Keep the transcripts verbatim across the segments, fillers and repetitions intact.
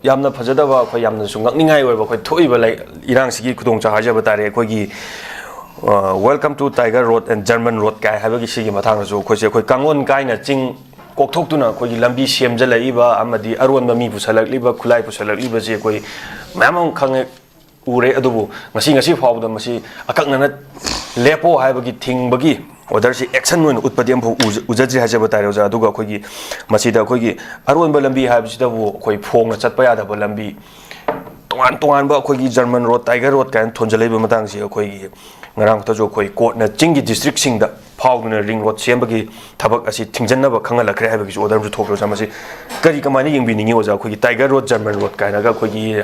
ꯌꯥꯝꯅ ꯐꯖꯗꯕ, ꯑꯩꯈꯣꯏ ꯌꯥꯝꯅꯁꯨ ꯉꯛꯅꯤꯡꯉꯥꯏ ꯑꯣꯏꯕ, ꯑꯩꯈꯣꯏ ꯊꯣꯛꯏꯕ ꯂꯩ-, ꯏꯔꯥꯡꯁꯤꯒꯤ ꯈꯨꯗꯣꯡꯆꯥ ꯍꯥꯏꯖꯕ ꯇꯥꯔꯦ꯫ ꯑꯩꯈꯣꯏꯒꯤ, ꯑ, Welcome to Tiger Road and German Road ꯀꯥꯏ ꯍꯥꯏꯕꯒꯤ ꯁꯤꯒꯤ ꯃꯇꯥꯡꯗꯁꯨ ꯑꯩꯈꯣꯏꯁꯦ, ꯑꯩꯈꯣꯏ ꯀꯥꯡꯂꯣꯟ ꯀꯥꯏꯅ ꯆꯤꯡ ꯀꯣꯛꯊꯣꯛꯇꯨꯅ ꯑꯩꯈꯣꯏꯒꯤ ꯂꯝꯕꯤ ꯁꯦꯝꯖꯤꯜꯂꯛꯏꯕ ꯑꯃꯗꯤ ꯑꯔꯣꯟꯕ ꯃꯤ ꯄꯨꯁꯜꯂꯛꯂꯤꯕ, ꯈꯨꯠꯂꯥꯏ ꯄꯨꯁꯜꯂꯛꯂꯤꯕꯁꯦ ꯑꯩꯈꯣꯏ ꯃꯌꯥꯝ ꯑꯃ ꯈꯪꯉꯦ, ꯎꯔꯦ꯫ ꯑꯗꯨꯕꯨ ꯉꯁꯤ, ꯉꯁꯤ ꯐꯥꯎꯕꯗ ꯃꯁꯤ ꯑꯀꯛꯅꯅ ꯂꯦꯞꯄꯣ ꯍꯥꯏꯕꯒꯤ ꯊꯤꯡꯕꯒꯤ order ꯁꯤ action ꯑꯣꯏꯅ ꯎꯠꯄꯗꯤ ꯑꯃꯐꯥꯎ ꯎꯖ-, ꯎꯖꯗ꯭ꯔꯤ ꯍꯥꯏꯖꯕ ꯇꯥꯔꯦ, ꯑꯣꯖꯥ꯫ ꯑꯗꯨꯒ ꯑꯩꯈꯣꯏꯒꯤ ꯃꯁꯤꯗ ꯑꯩꯈꯣꯏꯒꯤ ꯑꯔꯣꯟꯕ ꯂꯝꯕꯤ ꯍꯥꯏꯕꯁꯤꯗꯕꯨ ꯑꯩꯈꯣꯏ ꯐꯣꯡꯅ ꯆꯠꯄ ꯌꯥꯗꯕ ꯂꯝꯕꯤ, ꯇꯣꯉꯥꯟ ꯇꯣꯉꯥꯟꯕ ꯑꯩꯈꯣꯏꯒꯤ German Road, Tiger Road ꯀꯥꯏꯅ ꯊꯣꯟꯖꯜꯂꯛꯏꯕ ꯃꯇꯥꯡꯁꯤ, ꯑꯩꯈꯣꯏꯒꯤ ꯉꯔꯥꯡ ꯈꯛꯇꯁꯨ ꯑꯩꯈꯣꯏ court ꯅ ꯆꯤꯡꯒꯤ district ꯁꯤꯡꯗ ꯐꯥꯎꯗꯨꯅ ring road ꯁꯦꯝꯕꯒꯤ ꯊꯕꯛ ꯑꯁꯤ ꯊꯤꯡꯖꯤꯟꯅꯕ ꯈꯪꯍꯜꯂꯛꯈ꯭ꯔꯦ ꯍꯥꯏꯕꯒꯤꯁꯨ order ꯑꯃꯁꯨ ꯊꯣꯛꯈ꯭ꯔꯦ, ꯑꯣꯖꯥ꯫ ꯃꯁꯤ ꯀꯔꯤ, ꯀꯃꯥꯏꯅ ꯌꯦꯡꯕꯤꯅꯤꯡꯉꯤ, ꯑꯣꯖꯥ? ꯑꯩꯈꯣꯏꯒꯤ Tiger Road, German Road ꯀꯥꯏꯅꯒ ꯑꯩꯈꯣꯏꯒꯤ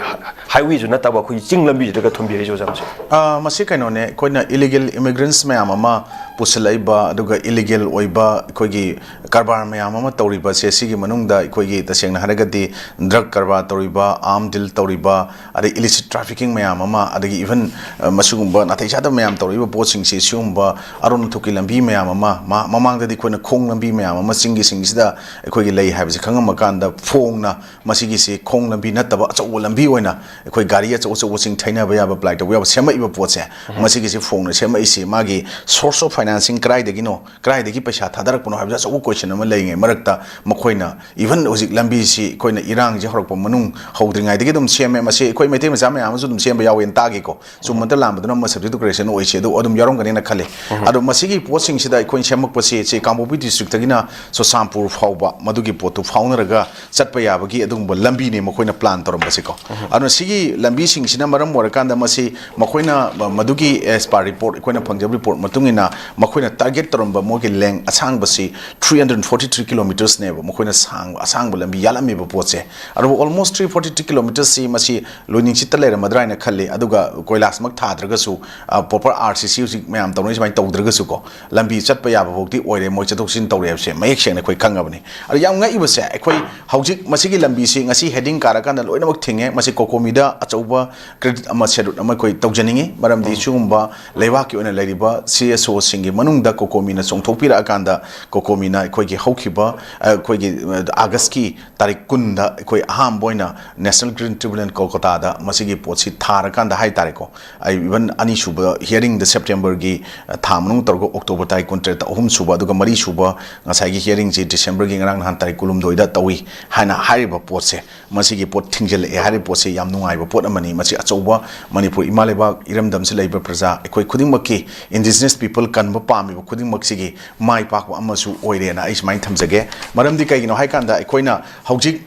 highway ꯁꯨ ꯅꯠꯇꯕ ꯑꯩꯈꯣꯏꯒꯤ ꯆꯤꯡ ꯂꯝꯕꯤꯁꯤꯗꯒ ꯊꯣꯟꯕꯤꯔꯛꯏꯁꯦ, ꯑꯣꯖꯥ, ꯃꯁꯤ? ꯑ, ꯃꯁꯤ ꯀꯩꯅꯣꯅꯦ, ꯑꯩꯈꯣꯏꯅ illegal immigrants ꯃꯌꯥꯝ ꯑꯃ ꯄꯨꯁꯤꯜꯂꯛꯏꯕ, ꯑꯗꯨꯒ illegal ꯑꯣꯏꯕ ꯑꯩꯈꯣꯏꯒꯤ ꯀꯔꯕꯥꯔ ꯃꯌꯥꯝ ꯑꯃ ꯇꯧꯔꯤꯕꯁꯦ, ꯁꯤꯒꯤ ꯃꯅꯨꯡꯗ ꯑꯩꯈꯣꯏꯒꯤ ꯇꯁꯦꯡꯅ ꯍꯥꯏꯔꯒꯗꯤ drug ꯀꯔꯕꯥꯔ ꯇꯧꯔꯤꯕ, arm deal ꯇꯧꯔꯤꯕ, ꯑꯗꯩ illicit trafficking ꯃꯌꯥꯝ ꯑꯃ, ꯑꯗꯒꯤ even, ꯑ, ꯃꯁꯤꯒꯨꯝꯕ ꯅꯥꯇꯩ ꯆꯥꯗꯕ ꯃꯌꯥꯝ ꯇꯧꯔꯛꯏꯕ ꯄꯣꯠꯁꯤꯡꯁꯤ, ꯁꯤꯒꯨꯝꯕ ꯑꯔꯣꯟ ꯑꯊꯨꯞꯀꯤ ꯂꯝꯕꯤ ꯃꯌꯥꯝ ꯑꯃ, ꯃ-, ꯃꯃꯥꯡꯗꯗꯤ ꯑꯩꯈꯣꯏꯅ ꯈꯣꯡ ꯂꯝꯕꯤ ꯃꯌꯥꯝ ꯑꯃ ꯆꯤꯡꯒꯤ ꯁꯤꯡꯁꯤꯗ ꯑꯩꯈꯣꯏꯒꯤ ꯂꯩ ꯍꯥꯏꯕꯁꯤ ꯈꯪꯉꯝꯃꯀꯥꯟꯗ, ꯐꯣꯡꯅ ꯃꯁꯤꯒꯤꯁꯤ ꯈꯣꯡ ꯂꯝꯕꯤ ꯅꯠꯇꯕ ꯑꯆꯧꯕ ꯂꯝꯕꯤ ꯑꯣꯏꯅ ꯑꯩꯈꯣꯏ ꯒꯥꯔꯤ ꯑꯆꯧ ꯑꯆꯧꯕꯁꯤꯡ ꯊꯩꯅꯕ ꯌꯥꯕ, ply ꯇꯧꯕ ꯌꯥꯕ ꯁꯦꯝꯃꯛꯏꯕ ꯄꯣꯠꯁꯦ, ꯃꯁꯤꯒꯤꯁꯤ ꯐꯣꯡꯅ ꯁꯦꯝꯃꯛꯏꯁꯤ ꯃꯥꯒꯤ source of financing ꯀꯗꯥꯏꯗꯒꯤꯅꯣ, ꯀꯗꯥꯏꯗꯒꯤ ꯄꯩꯁꯥ ꯊꯥꯗꯔꯛꯄꯅꯣ ꯍꯥꯏꯕꯁꯦ ꯑꯆꯧꯕ question ꯑꯃ ꯂꯩꯔꯤꯉꯩ ꯃꯔꯛꯇ, ꯃꯈꯣꯏꯅ even ꯍꯧꯖꯤꯛ ꯂꯝꯕꯤꯁꯤ ꯑꯩꯈꯣꯏꯅ ꯏꯔꯥꯡꯁꯦ ꯍꯧꯔꯛꯄ ꯃꯅꯨꯡ ꯍꯧꯗ꯭ꯔꯤꯉꯩꯗꯒꯤ ꯑꯗꯨꯝ ꯁꯦꯝꯃꯦ꯫ ꯃꯁꯤ ꯑꯩꯈꯣꯏ ꯃꯩꯇꯩ ꯃꯆꯥ ꯃꯌꯥꯝ ꯑꯃꯁꯨ ꯑꯗꯨꯝ ꯁꯦꯝꯕ ꯌꯥꯎꯋꯦꯅ ꯇꯥꯒꯦꯀꯣ꯫ ꯆꯨꯝꯕꯗ ꯂꯥꯟꯕꯗꯨꯅ ꯑꯃ subject to correction ꯑꯣꯏꯁꯦ, ꯑꯗꯨ ꯑꯗꯨꯝ ꯌꯥꯎꯔꯝꯒꯅꯤꯅ ꯈꯜꯂꯤ꯫ ꯑꯗꯣ ꯃꯁꯤꯒꯤ ꯄꯣꯠꯁꯤꯡꯁꯤꯗ ꯑꯩꯈꯣꯏꯅ ꯁꯦꯝꯃꯛꯄꯁꯤ, ꯁꯤ ꯀꯥꯡꯄꯣꯛꯄꯤ district ꯇꯒꯤꯅ ꯆꯨꯔꯆꯥꯟꯄꯨꯔ ꯐꯥꯎꯕ ꯃꯗꯨꯒꯤ ꯄꯣꯠꯇꯨ ꯐꯥꯎꯅꯔꯒ ꯆꯠꯄ ꯌꯥꯕꯒꯤ ꯑꯗꯨꯒꯨꯝꯕ ꯂꯝꯕꯤꯅꯦ ꯃꯈꯣꯏꯅ plan ꯇꯧꯔꯝꯕꯁꯦꯀꯣ꯫ ꯑꯗꯨꯅ ꯁꯤꯒꯤ ꯂꯝꯕꯤꯁꯤꯡꯁꯤꯅ ꯃꯔꯝ ꯑꯣꯏꯔꯀꯥꯟꯗ ꯃꯁꯤ ꯃꯈꯣꯏꯅ ꯃ-, ꯃꯗꯨꯒꯤ as per report, ꯑꯩꯈꯣꯏꯅ ꯐꯪꯖꯕ report ꯃꯇꯨꯡ ꯏꯟꯅ ꯃꯈꯣꯏꯅ target ꯇꯧꯔꯝꯕ ꯃꯣꯏꯒꯤ length ꯑꯁꯥꯡꯕꯁꯤ three hundred forty three kilometers ꯅꯦꯕ, ꯃꯈꯣꯏꯅ ꯁꯥꯡꯕ, ꯑꯁꯥꯡꯕ ꯂꯝꯕꯤ ꯌꯥꯠꯂꯝꯃꯤꯕ ꯄꯣꯠꯁꯦ꯫ ꯑꯗꯨꯕꯨ almost three forty three kilometers ꯁꯤ ꯃꯁꯤ ꯂꯣꯏꯅꯤꯡꯆꯤꯠꯇ ꯂꯩꯔꯝꯃꯗ꯭ꯔꯥ ꯍꯥꯏꯅ ꯈꯜꯂꯤ꯫ ꯑꯗꯨꯒ ꯀꯣꯏꯂꯥꯁꯃꯛ ꯊꯥꯗ꯭ꯔꯒꯁꯨ, ꯑ, proper R C C ꯍꯧꯖꯤꯛ ꯃꯌꯥꯝ ꯇꯧꯅꯔꯤ ꯁꯨꯃꯥꯏꯅ ꯇꯧꯗ꯭ꯔꯒꯁꯨꯀꯣ, ꯂꯝꯕꯤ ꯆꯠꯄ ꯌꯥꯕ ꯐꯥꯎꯗꯤ ꯑꯣꯏꯔꯦ, ꯃꯣꯏ ꯆꯠꯊꯣꯛ ꯆꯠꯁꯤꯟ ꯇꯧꯔꯦ ꯍꯥꯏꯕꯁꯦ ꯃꯌꯦꯛ ꯁꯦꯡꯅ ꯑꯩꯈꯣꯏ ꯈꯪꯉꯕꯅꯤ꯫ ꯑꯗꯣ ꯌꯥꯝ ꯉꯛꯏꯕꯁꯦ, ꯑꯩꯈꯣꯏ ꯍꯧꯖꯤꯛ ꯃꯁꯤꯒꯤ ꯂꯝꯕꯤꯁꯤ ꯉꯁꯤ heading ꯀꯥꯔꯀꯥꯟꯗ ꯂꯣꯏꯅꯃꯛ ꯊꯤꯡꯉꯦ꯫ ꯃꯁꯤ COCOMI ꯗ ꯑꯆꯧꯕ credit ꯑꯃ salute ꯑꯃ ꯑꯩꯈꯣꯏ ꯇꯧꯖꯅꯤꯡꯉꯤ꯫ ꯃꯔꯝꯗꯤ ꯁꯤꯒꯨꯝꯕ ꯂꯩꯕꯥꯛꯀꯤ ꯑꯣꯏꯅ ꯂꯩꯔꯤꯕ CSO ꯁꯤꯡꯒꯤ ꯃꯅꯨꯡꯗ COCOMI ꯅ ꯆꯣꯡꯊꯣꯛꯄꯤꯔꯛꯑꯀꯥꯟꯗ, COCOMI ꯅ ꯑꯩꯈꯣꯏꯒꯤ ꯍꯧꯈꯤꯕ, ꯑ, ꯑꯩꯈꯣꯏꯒꯤ, ꯑ, August ꯀꯤ ꯇꯥꯔꯤꯛ ꯀꯨꯟꯗ ꯑꯩꯈꯣꯏ ꯑꯍꯥꯟꯕ ꯑꯣꯏꯅ National Green Tribunal ꯀꯣꯜꯀꯇꯥꯗ ꯃꯁꯤꯒꯤ ꯄꯣꯠꯁꯤ ꯊꯥꯔꯀꯥꯟꯗ ꯍꯥꯏꯇꯥꯔꯦꯀꯣ, ꯑꯩ even ꯑꯅꯤꯁꯨꯕ hearing ꯗ September ꯒꯤ, ꯑ, ꯊꯥ ꯃꯅꯨꯡ ꯇꯧꯔꯒ October ꯇꯥꯔꯤꯛ ꯀꯨꯟꯇꯔꯦꯠꯇ ꯑꯍꯨꯝꯁꯨꯕ, ꯑꯗꯨꯒ ꯃꯔꯤꯁꯨꯕ ꯉꯁꯥꯏꯒꯤ hearing ꯁꯤ December ꯒꯤ ꯉꯔꯥꯡ ꯅꯍꯥꯟ ꯇꯥꯔꯤꯛ ꯀꯨꯟꯍꯨꯝꯗꯣꯏꯗ ꯇꯧꯏ ꯍꯥꯏꯅ ꯍꯥꯏꯔꯤꯕ ꯄꯣꯠꯁꯦ, ꯃꯁꯤꯒꯤ ꯄꯣꯠ ꯊꯤꯡꯖꯤꯜꯂꯛꯑꯦ ꯍꯥꯏꯔꯤꯕ ꯄꯣꯠꯁꯦ ꯌꯥꯝ ꯅꯨꯡꯉꯥꯏꯕ ꯄꯣꯠ ꯑꯃꯅꯤ꯫ ꯃꯁꯤ ꯑꯆꯧꯕ ꯃꯅꯤꯄꯨꯔ ꯏꯃꯥ ꯂꯩꯕꯥꯛ ꯏꯔꯝꯗꯝꯁꯤ ꯂꯩꯕ ꯄ꯭ꯔꯖꯥ ꯑꯩꯈꯣꯏ ꯈꯨꯗꯤꯡꯃꯛꯀꯤ, indigenous people ꯀꯟꯕ ꯄꯥꯝꯃꯤꯕ ꯈꯨꯗꯤꯡꯃꯛꯁꯤꯒꯤ ꯃꯥꯏ ꯄꯥꯛꯄ ꯑꯃꯁꯨ ꯑꯣꯏꯔꯦꯅ ꯑꯩ ꯁꯨꯃꯥꯏꯅ ꯊꯝꯖꯒꯦ꯫ ꯃꯔꯝꯗꯤ ꯀꯩꯒꯤꯅꯣ ꯍꯥꯏꯀꯥꯟꯗ ꯑꯩꯈꯣꯏꯅ ꯍꯧꯖꯤꯛ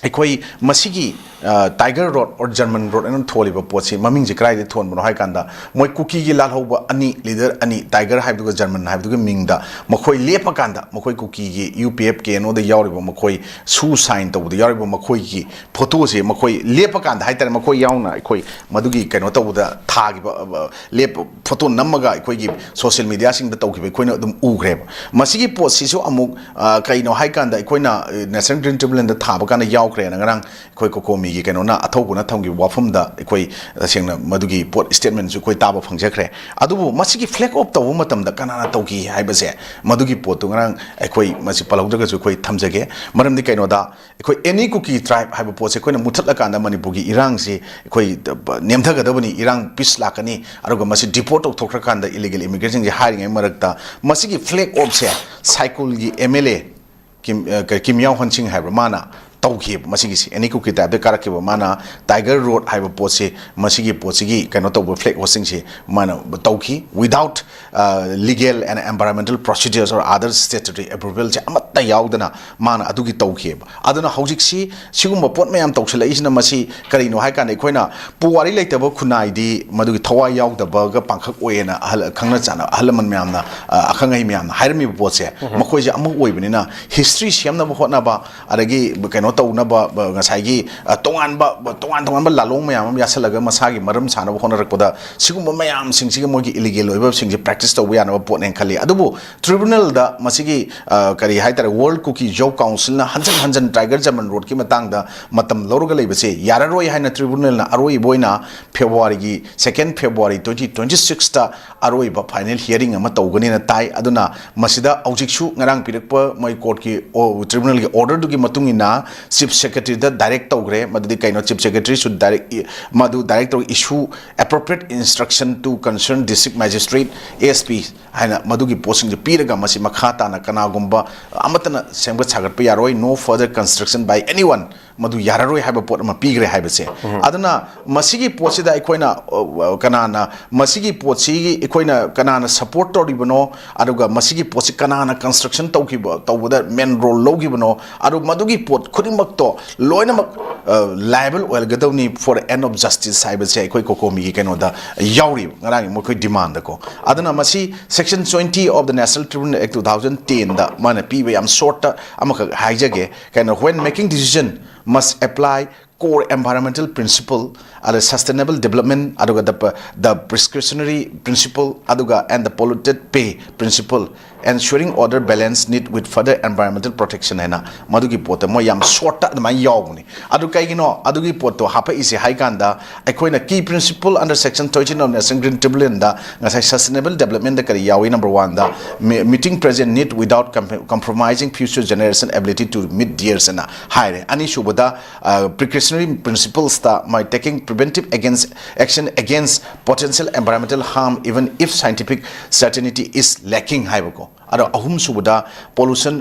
ꯑꯩꯈꯣꯏ ꯃꯁꯤꯒꯤ, ꯑ, Tiger Road or German Road ꯑꯅ ꯊꯣꯜꯂꯤꯕ ꯄꯣꯠꯁꯤ ꯃꯃꯤꯡꯁꯤ ꯀꯗꯥꯏꯗ ꯊꯣꯟꯕꯅꯣ ꯍꯥꯏ ꯀꯥꯟꯗ, ꯃꯣꯏ ꯀꯨꯀꯤꯒꯤ ꯂꯥꯜꯍꯧꯕ ꯑꯅꯤ, leader ꯑꯅꯤ, Tiger ꯍꯥꯏꯕꯗꯨꯒ German ꯍꯥꯏꯕꯗꯨꯒꯤ ꯃꯤꯡꯗ ꯃꯈꯣꯏ ꯂꯦꯞꯄ ꯀꯥꯟꯗ, ꯃꯈꯣꯏ ꯀꯨꯀꯤꯒꯤ UPF KNO ꯗ ꯌꯥꯎꯔꯤꯕ, ꯃꯈꯣꯏ shoe sign ꯇꯧꯕꯗ ꯌꯥꯎꯔꯤꯕ ꯃꯈꯣꯏꯒꯤ photo ꯁꯦ ꯃꯈꯣꯏ ꯂꯦꯞꯄ ꯀꯥꯟꯗ ꯍꯥꯏꯇꯥꯔꯦ, ꯃꯈꯣꯏ ꯌꯥꯎꯅ ꯑꯩꯈꯣꯏ ꯃꯗꯨꯒꯤ ꯀꯩꯅꯣ ꯇꯧꯕꯗ ꯊꯥꯈꯤꯕ, ꯑ, ꯂꯦꯞꯄ, photo ꯅꯝꯃꯒ ꯑꯩꯈꯣꯏꯒꯤ social media ꯁꯤꯡꯗ ꯇꯧꯈꯤꯕ ꯑꯩꯈꯣꯏꯅ ꯑꯗꯨꯝ ꯎꯈ꯭ꯔꯦꯕ꯫ ꯃꯁꯤꯒꯤ ꯄꯣꯠꯁꯤꯁꯨ ꯑꯃꯨꯛ, ꯑ, ꯀꯩꯅꯣ ꯍꯥꯏ ꯀꯥꯟꯗ, ꯑꯩꯈꯣꯏꯅ, ꯑ, National Green Tribunal ꯗ ꯊꯥꯕ ꯀꯥꯟꯗ ꯌꯥꯎꯈ꯭ꯔꯦꯅ ꯉꯔꯥꯡ ꯑꯩꯈꯣꯏ COCOMI ꯒꯤ ꯀꯩꯅꯣꯅ, ꯑꯊꯧꯕꯅ ꯊꯝꯈꯤꯕ ꯋꯥꯐꯝꯗ ꯑꯩꯈꯣꯏ ꯇꯁꯦꯡꯅ ꯃꯗꯨꯒꯤ ꯄꯣꯠ statement ꯁꯨ ꯑꯩꯈꯣꯏ ꯇꯥꯕ ꯐꯪꯖꯈ꯭ꯔꯦ꯫ ꯑꯗꯨꯕꯨ ꯃꯁꯤꯒꯤ flag off ꯇꯧꯕ ꯃꯇꯝꯗ ꯀꯅꯥꯅ ꯇꯧꯈꯤ ꯍꯥꯏꯕꯁꯦ, ꯃꯗꯨꯒꯤ ꯄꯣꯠꯇꯨ ꯉꯔꯥꯡ ꯑꯩꯈꯣꯏ ꯃꯁꯤ ꯄꯜꯍꯧꯗ꯭ꯔꯒꯁꯨ ꯑꯩꯈꯣꯏ ꯊꯝꯖꯒꯦ꯫ ꯃꯔꯝꯗꯤ ꯀꯩꯅꯣꯗ, ꯑꯩꯈꯣꯏ any Kuki tribe ꯍꯥꯏꯕ ꯄꯣꯠꯁꯦ ꯑꯩꯈꯣꯏꯅ ꯃꯨꯊꯠꯂꯀꯥꯟꯗ ꯃꯅꯤꯄꯨꯔꯒꯤ ꯏꯔꯥꯡꯁꯤ ꯑꯩꯈꯣꯏ ꯅꯦꯝꯊꯒꯗꯕꯅꯤ, ꯏꯔꯥꯡ peace ꯂꯥꯛꯀꯅꯤ, ꯑꯗꯨꯒ ꯃꯁꯤ deport ꯇꯧꯊꯣꯛꯈ꯭ꯔꯀꯥꯟꯗ illegal immigrant ꯁꯤꯡꯁꯦ ꯍꯥꯏꯔꯤꯉꯩ ꯃꯔꯛꯇ ꯃꯁꯤꯒꯤ flag off ꯁꯦ ꯁꯥꯏꯀꯨꯜꯒꯤ MLA ꯀꯤꯝ, ꯑ, ꯀ-, ꯀꯤꯝ ꯌꯥꯎ ꯍꯟꯁꯤꯡ ꯍꯥꯏꯕ꯭ꯔꯥ, ꯃꯥꯅ ꯇꯧꯈꯤꯕ ꯃꯁꯤꯒꯤꯁꯤ, any Kuki tribe ꯗ ꯀꯥꯔꯛꯈꯤꯕ, ꯃꯥꯅ Tiger Road ꯍꯥꯏꯕ ꯄꯣꯠꯁꯤ, ꯃꯁꯤꯒꯤ ꯄꯣꯠꯁꯤꯒꯤ ꯀꯩꯅꯣ ꯇꯧꯕ flag off ꯁꯤꯡꯁꯤ ꯃꯥꯅ ꯇꯧꯈꯤ without, ꯑ, legal and environmental procedures or other statutory approval ꯁꯦ ꯑꯃꯠꯇ ꯌꯥꯎꯗꯅ ꯃꯥꯅ ꯑꯗꯨꯒꯤ ꯇꯧꯈꯤꯑꯕ꯫ ꯑꯗꯨꯅ ꯍꯧꯖꯤꯛꯁꯤ ꯁꯤꯒꯨꯝꯕ ꯄꯣꯠ ꯃꯌꯥꯝ ꯇꯧꯁꯤꯜꯂꯛꯏꯁꯤꯅ ꯃꯁꯤ ꯀꯔꯤꯅꯣ ꯍꯥꯏ ꯀꯥꯟꯗ, ꯑꯩꯈꯣꯏꯅ ꯄꯨꯋꯥꯔꯤ ꯂꯩꯇꯕ ꯈꯨꯟꯅꯥꯏꯗꯤ ꯃꯗꯨꯒꯤ ꯊꯋꯥꯏ ꯌꯥꯎꯗꯕꯒ ꯄꯥꯡꯈꯛ ꯑꯣꯏꯌꯦꯅ ꯑꯍꯜ, ꯈꯪꯅ ꯆꯥꯟꯅ ꯑꯍꯜ ꯂꯃꯟ ꯃꯌꯥꯝꯅ, ꯑ, ꯑꯈꯪ ꯑꯍꯩ ꯃꯌꯥꯝꯅ ꯍꯥꯏꯔꯝꯃꯤꯕ ꯄꯣꯠꯁꯦ, ꯃꯈꯣꯏꯁꯦ ꯑꯃ ꯑꯣꯏꯕꯅꯤꯅ history ꯁꯦꯝꯅꯕ ꯍꯣꯠꯅꯕ, ꯑꯗꯒꯤ ꯀꯩꯅꯣ ꯇꯧꯅꯕ ꯉꯁꯥꯏꯒꯤ ꯇꯣꯉꯥꯟꯕ ꯇꯣꯉꯥꯟ ꯇꯣꯉꯥꯟꯕ ꯂꯥꯂꯣꯡ ꯃꯌꯥꯝ ꯑꯃ ꯌꯥꯁꯜꯂꯒ ꯃꯁꯥꯒꯤ ꯃꯔꯝ ꯁꯥꯅꯕ ꯍꯣꯠꯅꯔꯛꯄꯗ ꯁꯤꯒꯨꯝꯕ ꯃꯌꯥꯝꯁꯤꯡꯁꯤꯒꯤ ꯃꯣꯏꯒꯤ ꯏꯂꯤꯒꯦꯜ ꯑꯣꯏꯕꯁꯤꯡꯁꯦ ꯄ꯭ꯔꯦꯛꯇꯤꯁ ꯇꯧꯕ ꯌꯥꯅꯕ ꯄꯣꯠꯅꯦꯅ ꯈꯜꯂꯤ꯫ ꯑꯗꯨꯕꯨ ꯇ꯭ꯔꯤꯕꯨꯅꯦꯜꯗ ꯃꯁꯤꯒꯤ ꯀꯔꯤ ꯍꯥꯏꯇꯥꯔꯦ, ꯋꯥꯔꯜ ꯀꯨꯀꯤ ꯖꯧ ꯀꯥꯎꯟꯁꯤꯜꯅ ꯍꯟꯖꯟ ꯍꯟꯖꯟ ꯇꯥꯏꯒꯔ ꯖꯃꯟ ꯔꯣꯗꯀꯤ ꯃꯇꯥꯡꯗ ꯃꯇꯝ ꯂꯧꯔꯒ ꯂꯩꯕꯁꯦ ꯌꯥꯔꯔꯣꯏ ꯍꯥꯏꯅ ꯇ꯭ꯔꯤꯕꯨꯅꯦꯜꯅ ꯑꯔꯣꯏꯕ ꯑꯣꯏꯅ ꯐꯦꯕ꯭ꯔꯨꯋꯥꯔꯤꯒꯤ second February twenty twenty sixꯇ ꯑꯔꯣꯏꯕ ꯐꯥꯏꯅꯦꯜ ꯍꯤꯌꯥꯔꯤꯡ ꯑꯃ ꯇꯧꯒꯅꯤꯅ ꯇꯥꯏ꯫ ꯑꯗꯨꯅ ꯃꯁꯤꯗ ꯍꯧꯖꯤꯛꯁꯨ ꯉꯔꯥꯡ ꯄꯤꯔꯛꯄ ꯃꯣꯏ ꯀꯣꯔꯠꯀꯤ ꯇ꯭ꯔꯤꯕꯨꯅꯦꯜꯒꯤ ꯑꯣꯔꯗꯔꯗꯨꯒꯤ ꯃꯇꯨꯡ ꯏꯟꯅ ꯆꯤꯐ ꯁꯦꯀ꯭ꯔꯦꯇꯔꯤꯗ ꯗꯥꯏꯔꯦꯛ ꯇꯧꯈ꯭ꯔꯦ꯫ ꯃꯗꯨꯗꯤ ꯀꯩꯅꯣ, ꯆꯤꯐ ꯁꯦꯀ꯭ꯔꯦꯇꯔꯤꯁꯨ ꯗꯥꯏꯔꯦꯛ ꯃꯗꯨ ꯗꯥꯏꯔꯦꯛ ꯇꯧꯔꯒ issue appropriate instruction to concerned district magistrate, S P ꯍꯥꯏꯅ ꯃꯗꯨꯒꯤ ꯄꯣꯠꯁꯤꯡꯁꯦ ꯄꯤꯔꯒ ꯃꯁꯤ ꯃꯈꯥ ꯇꯥꯅ ꯀꯅꯥꯒꯨꯝꯕ ꯑꯃꯠꯇꯅ ꯁꯦꯝꯒꯠ ꯁꯥꯒꯠꯄ ꯌꯥꯔꯣꯏ, no further construction by anyone, ꯃꯗꯨ ꯌꯥꯔꯔꯣꯏ ꯍꯥꯏꯕ ꯄꯣꯠ ꯑꯃ ꯄꯤꯈ꯭ꯔꯦ ꯍꯥꯏꯕꯁꯦ꯫ ꯑꯗꯨꯅ ꯃꯁꯤꯒꯤ ꯄꯣꯠꯁꯤꯗ ꯑꯩꯈꯣꯏꯅ ꯀꯅꯥꯅ ꯃꯁꯤꯒꯤ ꯄꯣꯠꯁꯤꯒꯤ ꯑꯩꯈꯣꯏꯅ ꯀꯅꯥꯅ ꯁꯄꯣꯔꯠ ꯇꯧꯔꯤꯕꯅꯣ, ꯑꯗꯨꯒ ꯃꯁꯤꯒꯤ ꯄꯣꯠꯁꯤ ꯀꯅꯥꯅ ꯀꯟꯁꯇ꯭ꯔꯛꯁꯟ ꯇꯧꯈꯤꯕ, ꯇꯧꯕꯗ ꯃꯦꯟ ꯔꯣꯜ ꯂꯧꯈꯤꯕꯅꯣ, ꯑꯗꯨ ꯃꯗꯨꯒꯤ ꯄꯣꯠ ꯈꯨꯗꯤꯡꯃꯛꯇꯣ ꯂꯣꯏꯅꯃꯛ ꯂꯥꯏꯕꯜ ꯑꯣꯏꯔꯒꯗꯧꯅꯤ for end of justice ꯍꯥꯏꯕꯁꯦ ꯑꯩꯈꯣꯏ ꯀꯣꯀꯣꯃꯤꯒꯤ ꯀꯩꯅꯣꯗ ꯌꯥꯎꯔꯤꯕ ꯉꯔꯥꯡꯒꯤ ꯃꯈꯣꯏ ꯗꯤꯃꯥꯟꯗꯀꯣ꯫ ꯑꯗꯨꯅ ꯃꯁꯤ section twenty of the National Tribunal Act two thousand tenꯗ ꯃꯥꯅ ꯄꯤꯕ ꯌꯥꯝ ꯁꯣꯔꯠꯇ ꯑꯃꯈꯛ ꯍꯥꯏꯖꯒꯦ꯫ ꯀꯩꯅꯣ, when making decision must apply core environmental principle, ꯑꯗ sustainable development, ꯑꯗꯨꯒ the, the precautionary principle, ꯑꯗꯨꯒ and the polluted pay principle, ensuring order balance need with further environmental protection ꯍꯥꯏꯅ ꯃꯗꯨꯒꯤ ꯄꯣꯠꯇ ꯃꯣꯏ ꯌꯥꯝ ꯁꯣꯔꯠꯇ ꯑꯗꯨꯃꯥꯏꯅ ꯌꯥꯎꯕꯅꯤ꯫ ꯑꯗꯨ ꯀꯩꯒꯤꯅꯣ ꯑꯗꯨꯒꯤ ꯄꯣꯠꯇꯣ ꯍꯥꯄꯛꯏꯁꯦ ꯍꯥꯏ ꯀꯥꯟꯗ, ꯑꯩꯈꯣꯏꯅ key principle under section thirteen of National Green Tribunalꯗ ꯉꯁꯥꯏ sustainable developmentꯗ ꯀꯔꯤ ꯌꯥꯎꯏ? Number oneꯗ meeting present need without compromising future generation ability to meet theirs ꯍꯥꯏꯅ ꯍꯥꯏꯔꯦ꯫ ꯑꯅꯤꯁꯨꯕꯗ precautionary principlesꯇ my taking preventive against action against potential environmental harm even if scientific certainty is lacking ꯍꯥꯏꯕꯀꯣ꯫ ꯑꯗꯣ ꯑꯍꯨꯝꯁꯨꯕꯗ pollution,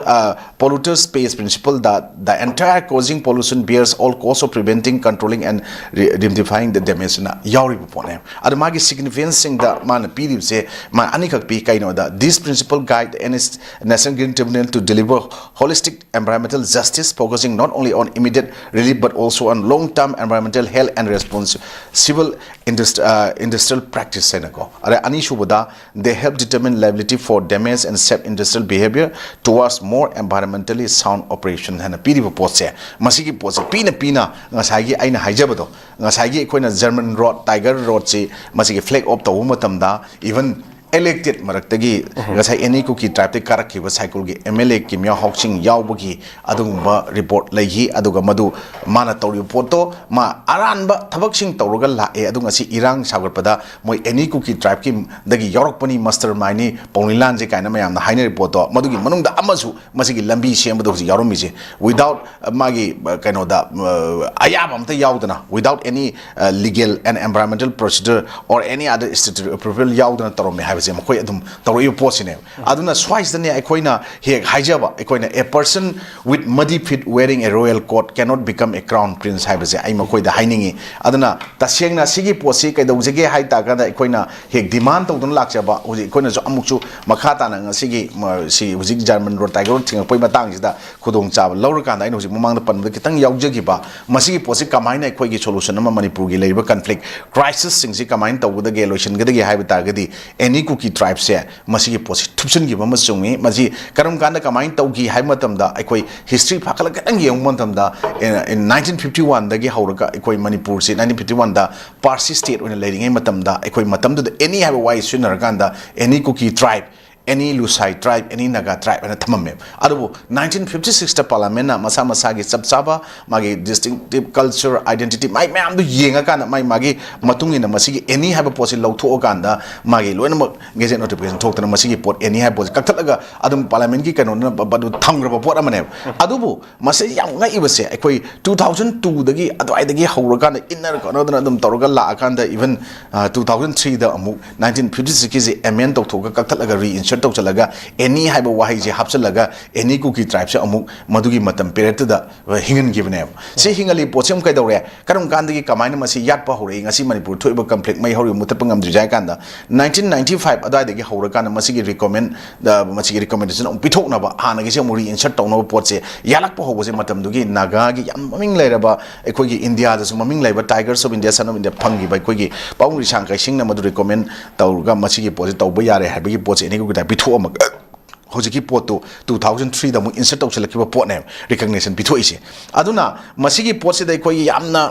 polluters pays principleꯗ the entire causing pollution bears all cost of preventing, controlling and rectifying the damageꯅ ꯌꯥꯎꯔꯤꯕ ꯄꯣꯠꯅꯦ꯫ ꯑꯗꯣ ꯃꯥꯒꯤ significanceꯁꯤꯡꯗ ꯃꯥꯅ ꯄꯤꯔꯤꯕꯁꯦ ꯃꯥ ꯑꯅꯤꯈꯛ ꯄꯤ꯫ ꯀꯩꯅꯣꯗ, this principle guide the National Green Tribunal to deliver holistic environmental justice, focusing not only on immediate relief but also on long-term environmental health and responsible industri-, uh, industrial practice ꯍꯥꯏꯅꯀꯣ꯫ ꯑꯗ ꯑꯅꯤꯁꯨꯕꯗ, they help determine liability for damage and safety industrial behavior towards more environmentally sound operation ꯍꯥꯏꯅ ꯄꯤꯔꯤꯕ ꯄꯣꯠꯁꯦ, ꯃꯁꯤꯒꯤ ꯄꯣꯠꯁꯦ ꯄꯤꯅ ꯄꯤꯅ ꯉꯁꯥꯏꯒꯤ ꯑꯩꯅ ꯍꯥꯏꯖꯕꯗꯣ, ꯉꯁꯥꯏꯒꯤ ꯑꯩꯈꯣꯏꯅ German road, tiger roadꯁꯤ ꯃꯁꯤꯒꯤ flag off ꯇꯧꯕ ꯃꯇꯝꯗ, even elected ꯃꯔꯛꯇꯒꯤ ꯉꯁꯥꯏ ꯑꯦꯅꯤ ꯀꯨꯀꯤ tribeꯇꯒꯤ ꯀꯥꯔꯛꯈꯤꯕ ꯁꯥꯏꯀꯨꯜꯒꯤ M L A ꯀꯤꯝꯌꯥ ꯍꯥꯎꯁꯤꯡ ꯌꯥꯎꯕꯒꯤ ꯑꯗꯨꯒꯨꯝꯕ report ꯂꯩꯈꯤ꯫ ꯑꯗꯨꯒ ꯃꯗꯨ ꯃꯥꯅ ꯇꯧꯔꯤꯕ ꯄꯣꯠꯇꯣ ꯃꯥ ꯑꯔꯥꯟꯕ ꯊꯕꯛꯁꯤꯡ ꯇꯧꯔꯒ ꯂꯥꯛꯑꯦ, ꯑꯗꯨ ꯉꯁꯤ ꯏꯔꯥꯡ ꯁꯥꯒꯠꯄꯗ ꯃꯣꯏ ꯑꯦꯅꯤ ꯀꯨꯀꯤ tribeꯀꯤ ꯗꯒꯤ ꯌꯥꯎꯔꯛꯄꯅꯤ, mastermindꯅꯤ, ꯄꯥꯎꯅꯤꯂꯥꯟꯁꯦ ꯀꯥꯏꯅ ꯃꯌꯥꯝꯅ ꯍꯥꯏꯅꯔꯤꯕ ꯄꯣꯠꯇꯣ, ꯃꯗꯨꯒꯤ ꯃꯅꯨꯡꯗ ꯑꯃꯁꯨ ꯃꯁꯤꯒꯤ ꯂꯝꯕꯤ ꯁꯦꯝꯕꯗ ꯍꯧꯖꯤꯛ ꯌꯥꯎꯔꯝꯃꯤꯁꯦ without, ꯑ, ꯃꯥꯒꯤ, ꯑ, ꯀꯩꯅꯣꯗ, ꯑ, ꯑꯌꯥꯕ ꯑꯝꯇ ꯌꯥꯎꯗꯅ, without any, ꯑ, legal and environmental procedure or any other statutory approval ꯌꯥꯎꯗꯅ ꯇꯧꯔꯝꯃꯦ ꯍꯥꯏꯕꯁꯦ ꯃꯈꯣꯏ ꯑꯗꯨꯝ ꯇꯧꯔꯛꯏꯕ ꯄꯣꯠꯁꯤꯅꯦꯕ꯫ ꯑꯗꯨꯅ ꯁ꯭ꯋꯥꯏꯁꯤꯗꯅꯦ ꯑꯩꯈꯣꯏꯅ ꯍꯦꯛ ꯍꯥꯏꯖꯕ, ꯑꯩꯈꯣꯏꯅ "A person with muddy feet wearing a royal coat cannot become a crown prince" ꯍꯥꯏꯕꯁꯦ ꯑꯩ ꯃꯈꯣꯏꯗ ꯍꯥꯏꯅꯤꯡꯉꯤ꯫ ꯑꯗꯨꯅ ꯇꯁꯦꯡꯅ ꯁꯤꯒꯤ ꯄꯣꯠꯁꯤ ꯀꯩꯗꯧꯖꯒꯦ ꯍꯥꯏ ꯇꯥꯔꯀꯥꯟꯗ, ꯑꯩꯈꯣꯏꯅ ꯍꯦꯛ demand ꯇꯧꯗꯨꯅ ꯂꯥꯛꯆꯕ, ꯍꯧꯖꯤꯛ ꯑꯩꯈꯣꯏꯅꯁꯨ ꯑꯃꯨꯛꯁꯨ ꯃꯈꯥ ꯇꯥꯅ ꯉꯁꯤꯒꯤ, ꯃ-, ꯁꯤ ꯍꯧꯖꯤꯛ German road, tiger road ꯊꯤꯡꯉꯛꯄꯒꯤ ꯃꯇꯥꯡꯁꯤꯗ ꯈꯨꯗꯣꯡꯆꯥꯕ ꯂꯧꯔꯀꯥꯟꯗ, ꯑꯩꯅ ꯍꯧꯖꯤꯛ ꯃꯃꯥꯡꯗ ꯄꯟꯕꯗ ꯈꯤꯇꯪ ꯌꯥꯎꯖꯈꯤꯕ, ꯃꯁꯤꯒꯤ ꯄꯣꯠꯁꯤ ꯀꯃꯥꯏꯅ ꯑꯩꯈꯣꯏꯒꯤ solution ꯑꯃ, ꯃꯅꯤꯄꯨꯔꯒꯤ ꯂꯩꯔꯤꯕ conflict, crisisꯁꯤꯡꯁꯤ ꯀꯃꯥꯏꯅ ꯇꯧꯒꯗꯒꯦ, ꯂꯣꯏꯁꯤꯟꯒꯗꯒꯦ ꯍꯥꯏꯕ ꯇꯥꯔꯒꯗꯤ, ꯑꯦꯅꯤ ꯀꯨꯀꯤ tribeꯁꯦ ꯃꯁꯤꯒꯤ ꯄꯣꯠꯁꯤ ꯊꯨꯞꯆꯤꯟꯈꯤꯕ ꯑꯃ ꯆꯨꯝꯃꯤ꯫ ꯃꯁꯤ ꯀꯔꯝ ꯀꯥꯟꯗ ꯀꯃꯥꯏꯅ ꯇꯧꯈꯤ ꯍꯥꯏꯕ ꯃꯇꯝꯗ, ꯑꯩꯈꯣꯏ history ꯐꯥꯒꯠꯂꯒ ꯈꯤꯇꯪ ꯌꯦꯡꯕ ꯃꯇꯝꯗ, in, in nineteen fifty oneꯗꯒꯤ ꯍꯧꯔꯒ ꯑꯩꯈꯣꯏ ꯃꯅꯤꯄꯨꯔꯁꯤ nineteen fifty oneꯗ Parsi state ꯑꯣꯏꯅ ꯂꯩꯔꯤꯉꯩ ꯃꯇꯝꯗ, ꯑꯩꯈꯣꯏ ꯃꯇꯝꯗꯨꯗ ꯑꯦꯅꯤ ꯍꯥꯏꯕ ꯋꯥꯍꯩ ꯁꯤꯖꯤꯟꯅꯔꯀꯥꯟꯗ, ꯑꯦꯅꯤ ꯀꯨꯀꯤ tribe, ꯑꯦꯅꯤ ꯂꯨꯁꯥꯏ tribe, ꯑꯦꯅꯤ ꯅꯥꯒꯥ tribe ꯍꯥꯏꯅ ꯊꯝꯃꯝꯃꯦꯕ꯫ ꯑꯗꯨꯕꯨ nineteen fifty sixꯇ parliamentꯅ ꯃꯁꯥ ꯃꯁꯥꯒꯤ ꯆꯞ ꯆꯥꯕ ꯃꯥꯒꯤ distinctive culture, identity, ꯃꯥꯒꯤ ꯃꯌꯥꯝꯗꯨ ꯌꯦꯡꯉꯀꯥꯟꯗ, ꯃꯥꯒꯤ ꯃꯥꯒꯤ ꯃꯇꯨꯡ ꯏꯟꯅ ꯃꯁꯤꯒꯤ ꯑꯦꯅꯤ ꯍꯥꯏꯕ ꯄꯣꯠꯁꯤ ꯂꯧꯊꯣꯛꯑꯀꯥꯟꯗ, ꯃꯥꯒꯤ ꯂꯣꯏꯅꯃꯛ gazette notification ꯊꯣꯛꯇꯅ ꯃꯁꯤꯒꯤ ꯄꯣꯠ ꯑꯦꯅꯤ ꯍꯥꯏꯕ ꯄꯣꯠꯁꯤ ꯀꯛꯊꯠꯂꯒ ꯑꯗꯨꯝ parliamentꯀꯤ ꯀꯩꯅꯣꯅ ꯕ-, ꯕ-, ꯊꯝꯈ꯭ꯔꯕ ꯄꯣꯠ ꯑꯃꯅꯦꯕ꯫ ꯑꯗꯨꯕꯨ ꯃꯁꯤ ꯌꯥꯝ ꯉꯛꯏꯕꯁꯦ, ꯑꯩꯈꯣꯏ two thousand twoꯗꯒꯤ ꯑꯗꯨꯋꯥꯏꯗꯒꯤ ꯍꯧꯔꯀꯥꯟꯗ ꯏꯟꯅꯔ ꯈꯣꯠꯅꯗꯅ ꯑꯗꯨꯝ ꯇꯧꯔꯒ ꯂꯥꯛꯑꯀꯥꯟꯗ, even, ꯑ, two thousand threeꯗ ꯑꯃꯨꯛ nineteen fifty sixꯀꯤꯁꯦ amend ꯇꯧꯊꯣꯛꯑꯒ, ꯀꯛꯊꯠꯂꯒ, reinsert ꯇꯧꯁꯤꯜꯂꯒ, ꯑꯦꯅꯤ ꯍꯥꯏꯕ ꯋꯥꯍꯩꯁꯦ ꯍꯥꯞꯆꯤꯜꯂꯒ, ꯑꯦꯅꯤ ꯀꯨꯀꯤ tribeꯁꯦ ꯑꯃꯨꯛ ꯃꯗꯨꯒꯤ ꯃꯇꯝ periodꯇꯨꯗ, ꯑ, ꯍꯤꯡꯍꯟꯈꯤꯕꯅꯦꯕ꯫ ꯁꯤ ꯍꯤꯡꯍꯜꯂꯤ ꯄꯣꯠꯁꯤ ꯑꯃꯨꯛ ꯀꯩꯗꯧꯔꯦ? ꯀꯔꯝ ꯀꯥꯟꯗꯒꯤ ꯀꯃꯥꯏꯅ ꯃꯁꯤ ꯌꯥꯠꯄ ꯍꯧꯔꯛꯏ? ꯉꯁꯤ ꯃꯅꯤꯄꯨꯔ ꯊꯣꯛꯏꯕ conflict, ꯃꯩ ꯍꯧꯔꯤꯕ ꯃꯨꯊꯠꯄ ꯉꯝꯗ꯭ꯔꯤꯁꯦ ꯍꯥꯏ ꯀꯥꯟꯗ, nineteen ninety five ꯑꯗꯨꯋꯥꯏꯗꯒꯤ ꯍꯧꯔꯀꯥꯟꯗ ꯃꯁꯤꯒꯤ recommend, ꯑ, ꯃꯁꯤꯒꯤ recommendation ꯑꯃꯨꯛ ꯄꯤꯊꯣꯛꯅꯕ, ꯍꯥꯟꯅꯒꯤꯁꯦ ꯑꯃꯨꯛ reinsert ꯇꯧꯅꯕ ꯄꯣꯠꯁꯦ ꯌꯥꯠꯂꯛꯄ ꯍꯧꯕꯁꯦ ꯃꯇꯝꯗꯨꯒꯤ ꯅꯥꯒꯥꯒꯤ ꯌꯥꯝ ꯃꯃꯤꯡ ꯂꯩꯔꯕ, ꯑꯩꯈꯣꯏꯒꯤ ꯏꯟꯗꯤꯌꯥꯗꯁꯨ ꯃꯃꯤꯡ ꯂꯩꯕ Tigers of India, Son of India ꯐꯪꯈꯤꯕ ꯑꯩꯈꯣꯏꯒꯤ ꯄꯥꯕꯨꯡ ꯔꯤꯁꯥꯡ ꯀꯩꯁꯤꯡꯅ ꯃꯗꯨ recommend ꯇꯧꯔꯒ ꯃꯁꯤꯒꯤ ꯄꯣꯠꯁꯦ ꯇꯧꯕ ꯌꯥꯔꯦ ꯍꯥꯏꯕꯒꯤ ꯄꯣꯠꯁꯦ ꯑꯦꯅꯤ ꯀꯨꯀꯤ tribe ꯄꯤꯊꯣꯛꯑꯝꯃꯒ, ꯍꯧꯖꯤꯛꯀꯤ ꯄꯣꯠꯇꯨ ꯇꯨ ꯊꯥꯎꯖꯟ ꯊ꯭ꯔꯤꯗ ꯑꯃꯨꯛ insert ꯇꯧꯁꯤꯜꯂꯛꯈꯤꯕ ꯄꯣꯠꯅꯦꯕ recognition ꯄꯤꯊꯣꯛꯏꯁꯦ꯫ ꯑꯗꯨꯅ ꯃꯁꯤꯒꯤ ꯄꯣꯠꯁꯤꯗ ꯑꯩꯈꯣꯏꯒꯤ ꯌꯥꯝꯅ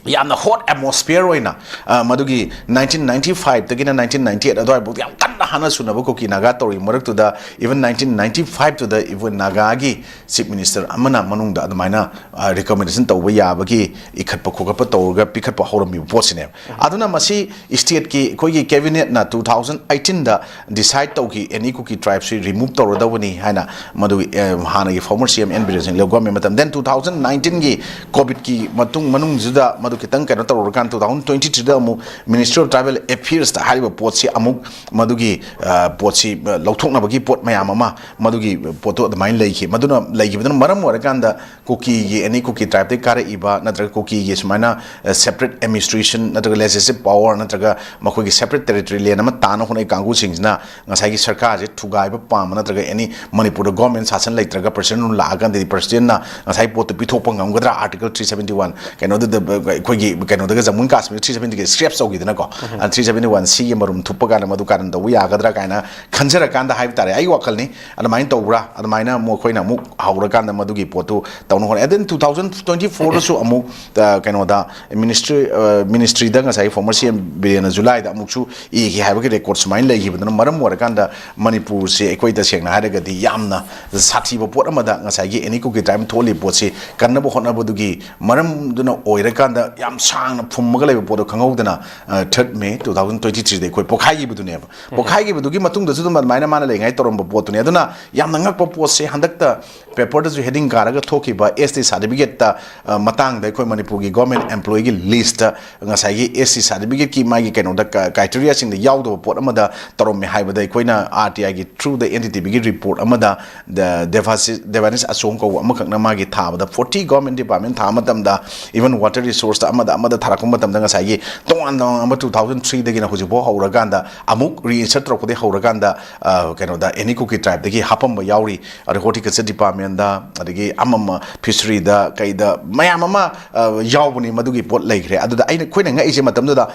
ꯌꯥꯝꯅ hot atmosphere ꯑꯣꯏꯅ, ꯑ, ꯃꯗꯨꯒꯤ ꯅꯥꯏꯟꯇꯤꯟ ꯅꯥꯏꯟꯇꯤ ꯐꯥꯏꯚꯇꯒꯤꯅ ꯅꯥꯏꯟꯇꯤꯟ ꯅꯥꯏꯟꯇꯤ ꯑꯩꯠ ꯑꯗꯨꯋꯥꯏꯐꯥꯎꯗ ꯌꯥꯝ ꯀꯟꯅ ꯍꯥꯟꯅ ꯁꯨꯅꯕ ꯀꯨꯀꯤ ꯅꯥꯒꯥ ꯇꯧꯔꯤ ꯃꯔꯛꯇꯨꯗ, even ꯅꯥꯏꯟꯇꯤꯟ ꯅꯥꯏꯟꯇꯤ ꯐꯥꯏꯚꯇꯨꯗ even ꯅꯥꯒꯥꯒꯤ chief minister ꯑꯃꯅ ꯃꯅꯨꯡꯗ ꯑꯗꯨꯃꯥꯏꯅ, ꯑ, recommendation ꯇꯧꯕ ꯌꯥꯕꯒꯤ ꯏꯈꯠꯄ ꯈꯣꯀꯠꯄ ꯇꯧꯔꯒ ꯄꯤꯈꯠꯄ ꯍꯧꯔꯝꯃꯤꯕ ꯄꯣꯠꯁꯤꯅꯦꯕ꯫ ꯑꯗꯨꯅ ꯃꯁꯤ stateꯀꯤ ꯑꯩꯈꯣꯏꯒꯤ cabinetꯅ two thousand eighteenꯗ decide ꯇꯧꯈꯤ, any ꯀꯨꯀꯤ tribeꯁꯤ remove ꯇꯧꯔꯗꯧꯕꯅꯤ ꯍꯥꯏꯅ꯫ ꯃꯗꯨꯒꯤ, ꯑ, ꯍꯥꯟꯅꯒꯤ former C M N Biren ꯁꯤꯡ ꯂꯩꯕ government ꯃꯇꯝ, then two thousand nineteenꯒꯤ COVIDꯀꯤ ꯃꯇꯨꯡ, ꯃꯅꯨꯡꯁꯤꯗ ꯃꯗꯨ ꯈꯤꯇꯪ ꯀꯩꯅꯣ ꯇꯧꯔꯨꯔꯀꯥꯟꯗ, two thousand twenty threeꯗ ꯑꯃꯨꯛ Ministry of Tribal Affairsꯇ ꯍꯥꯏꯔꯤꯕ ꯄꯣꯠꯁꯤ ꯑꯃꯨꯛ ꯃꯗꯨꯒꯤ, ꯑ, ꯄꯣꯠꯁꯤ, ꯑ, ꯂꯧꯊꯣꯛꯅꯕꯒꯤ ꯄꯣꯠ ꯃꯌꯥꯝ ꯑꯃ, ꯃꯗꯨꯒꯤ ꯄꯣꯠꯇꯨ ꯑꯗꯨꯃꯥꯏꯅ ꯂꯩꯈꯤ꯫ ꯃꯗꯨꯅ ꯂꯩꯈꯤꯕꯗꯨꯅ ꯃꯔꯝ ꯑꯣꯏꯔꯀꯥꯟꯗ ꯀꯨꯀꯤꯒꯤ, any ꯀꯨꯀꯤ tribeꯇꯒꯤ ꯀꯥꯔꯛꯏꯕ ꯅꯠꯇ꯭ꯔꯒ ꯀꯨꯀꯤꯒꯤ ꯁꯨꯃꯥꯏꯅ, ꯑ, separate administration ꯅꯠꯇ꯭ꯔꯒ legislative power ꯅꯠꯇ꯭ꯔꯒ ꯃꯈꯣꯏꯒꯤ separate territory land ꯑꯃ ꯇꯥꯅ ꯍꯣꯠꯅꯩ ꯀꯥꯡꯕꯨꯁꯤꯡꯁꯤꯅ ꯉꯁꯥꯏꯒꯤ ꯁꯔꯀꯥꯔꯁꯦ ꯊꯨꯒꯥꯏꯕ ꯄꯥꯝꯕ ꯅꯠꯇ꯭ꯔꯒ any ꯃꯅꯤꯄꯨꯔꯗ government ꯁꯥꯁꯟ ꯂꯩꯇ꯭ꯔꯒ president rule ꯂꯥꯛꯑꯀꯥꯟꯗꯗꯤ presidentꯅ ꯉꯁꯥꯏ ꯄꯣꯠꯇꯨ ꯄꯤꯊꯣꯛꯄ ꯉꯝꯒꯗ꯭ꯔꯥ, article three seventy one ꯀꯩꯅꯣꯗꯨꯗ, ꯑꯩꯈꯣꯏꯒꯤ ꯀꯩꯅꯣꯗꯒ Jammu and Kashmir three seventy scrap ꯇꯧꯈꯤꯗꯅꯀꯣ꯫ Three seventy one Cꯒꯤ ꯃꯔꯨꯝ ꯊꯨꯞꯄ ꯀꯥꯟꯗ ꯃꯗꯨ ꯀꯥꯔꯟ ꯇꯧꯕ ꯌꯥꯒꯗ꯭ꯔꯥ ꯀꯥꯏꯅ ꯈꯟꯖꯔꯀꯥꯟꯗ ꯍꯥꯏꯕ ꯇꯥꯔꯦ, ꯑꯩꯒꯤ ꯋꯥꯈꯜꯅꯤ꯫ ꯑꯗꯨꯃꯥꯏꯅ ꯇꯧꯕ꯭ꯔꯥ? ꯑꯗꯨꯃꯥꯏꯅ ꯑꯃꯨꯛ ꯑꯩꯈꯣꯏꯅ ꯑꯃꯨꯛ ꯍꯧꯔꯀꯥꯟꯗ ꯃꯗꯨꯒꯤ ꯄꯣꯠꯇꯨ ꯇꯧꯅ ꯍꯣꯠꯅꯩ꯫ And then two thousand twenty fourꯗꯁꯨ ꯑꯃꯨꯛ, ꯑ, ꯀꯩꯅꯣꯗ ministry, ꯑ, ministryꯗ ꯉꯁꯥꯏ former C M ꯕꯤꯔꯦꯟꯅ Julyꯗ ꯑꯃꯨꯛꯁꯨ ꯏꯈꯤ ꯍꯥꯏꯕꯒꯤ record ꯁꯨꯃꯥꯏꯅ ꯂꯩꯈꯤꯕꯗꯨꯅ ꯃꯔꯝ ꯑꯣꯏꯔꯀꯥꯟꯗ ꯃꯅꯤꯄꯨꯔꯁꯦ ꯑꯩꯈꯣꯏ ꯇꯁꯦꯡꯅ ꯍꯥꯏꯔꯒꯗꯤ ꯌꯥꯝꯅ ꯁꯥꯊꯤꯕ ꯄꯣꯠ ꯑꯃꯗ ꯉꯁꯥꯏꯒꯤ any ꯀꯨꯀꯤ tribe ꯊꯣꯛꯍꯜꯂꯤꯕ ꯄꯣꯠꯁꯤ ꯀꯟꯅꯕ ꯍꯣꯠꯅꯕꯗꯨꯒꯤ ꯃꯔꯝꯗꯨꯅ ꯑꯣꯏꯔꯀꯥꯟꯗ ꯌꯥꯝ ꯁꯥꯡꯅ ꯐꯨꯝꯃꯒ ꯂꯩꯕ ꯄꯣꯠꯇꯣ ꯈꯪꯍꯧꯗꯅ, ꯑ, third May two thousand twenty threeꯗ ꯑꯩꯈꯣꯏ ꯄꯣꯛꯈꯥꯏꯈꯤꯕꯗꯨꯅꯦꯕ꯫ ꯄꯣꯛꯈꯥꯏꯈꯤꯕꯗꯨꯒꯤ ꯃꯇꯨꯡꯗꯁꯨ ꯑꯗꯨꯝ ꯑꯗꯨꯃꯥꯏꯅ ꯃꯥꯅ ꯂꯩꯉꯥꯏ ꯇꯧꯔꯝꯕ ꯄꯣꯠꯇꯨꯅꯦ꯫ ꯑꯗꯨꯅ ꯌꯥꯝꯅ ꯉꯛꯄ ꯄꯣꯠꯁꯦ, ꯍꯟꯗꯛꯇ paperꯗꯁꯨ heading ꯀꯥꯔꯒ ꯊꯣꯛꯈꯤꯕ S T certificateꯇ, ꯑ, ꯃꯇꯥꯡꯗ ꯑꯩꯈꯣꯏ ꯃꯅꯤꯄꯨꯔꯒꯤ government employeeꯒꯤ listꯇ ꯉꯁꯥꯏꯒꯤ S T certificateꯀꯤ ꯃꯥꯒꯤ ꯀꯩꯅꯣꯗ ꯀ-, criteriaꯁꯤꯡꯗ ꯌꯥꯎꯗꯕ ꯄꯣꯠ ꯑꯃꯗ ꯇꯧꯔꯝꯃꯦ ꯍꯥꯏꯕꯗ ꯑꯩꯈꯣꯏꯅ R T Iꯒꯤ throughꯗ N D T Vꯒꯤ report ꯑꯃꯗ ꯗ-, ꯗꯦꯚꯥꯁꯤ-, ꯗꯦꯚꯥꯅꯤꯁ ꯑꯆꯣꯡ ꯀꯧꯕ ꯑꯃꯈꯛꯅ ꯃꯥꯒꯤ ꯊꯥꯕꯗ forty government department ꯊꯥꯕ ꯃꯇꯝꯗ, even water resourceꯇ ꯑꯃꯗ ꯑꯃꯗ ꯊꯥꯔꯛꯄ ꯃꯇꯝꯗ ꯉꯁꯥꯏꯒꯤ ꯇꯣꯉꯥꯟ ꯇꯣꯉꯥꯟꯕ two thousand threeꯗꯒꯤꯅ ꯍꯧꯖꯤꯛꯐꯥꯎ ꯍꯧꯔꯀꯥꯟꯗ ꯑꯃꯨꯛ reinsert ꯇꯧꯔꯛꯄꯗꯒꯤ ꯍꯧꯔꯀꯥꯟꯗ, ꯑ, ꯀꯩꯅꯣꯗ any ꯀꯨꯀꯤ tribeꯇꯒꯤ ꯍꯥꯞꯄꯝꯕ ꯌꯥꯎꯔꯤ꯫ ꯑꯗꯩ horticulture departmentꯗ, ꯑꯗꯒꯤ ꯑꯃ ꯑꯃ fisheryꯗ, ꯀꯩꯗ ꯃꯌꯥꯝ ꯑꯃ, ꯑ, ꯌꯥꯎꯕꯅꯤ꯫ ꯃꯗꯨꯒꯤ ꯄꯣꯠ ꯂꯩꯈ꯭ꯔꯦ꯫ ꯑꯗꯨꯗ ꯑꯩꯅ, ꯑꯩꯈꯣꯏꯅ ꯉꯛꯏꯁꯦ ꯃꯇꯝꯗꯨꯗ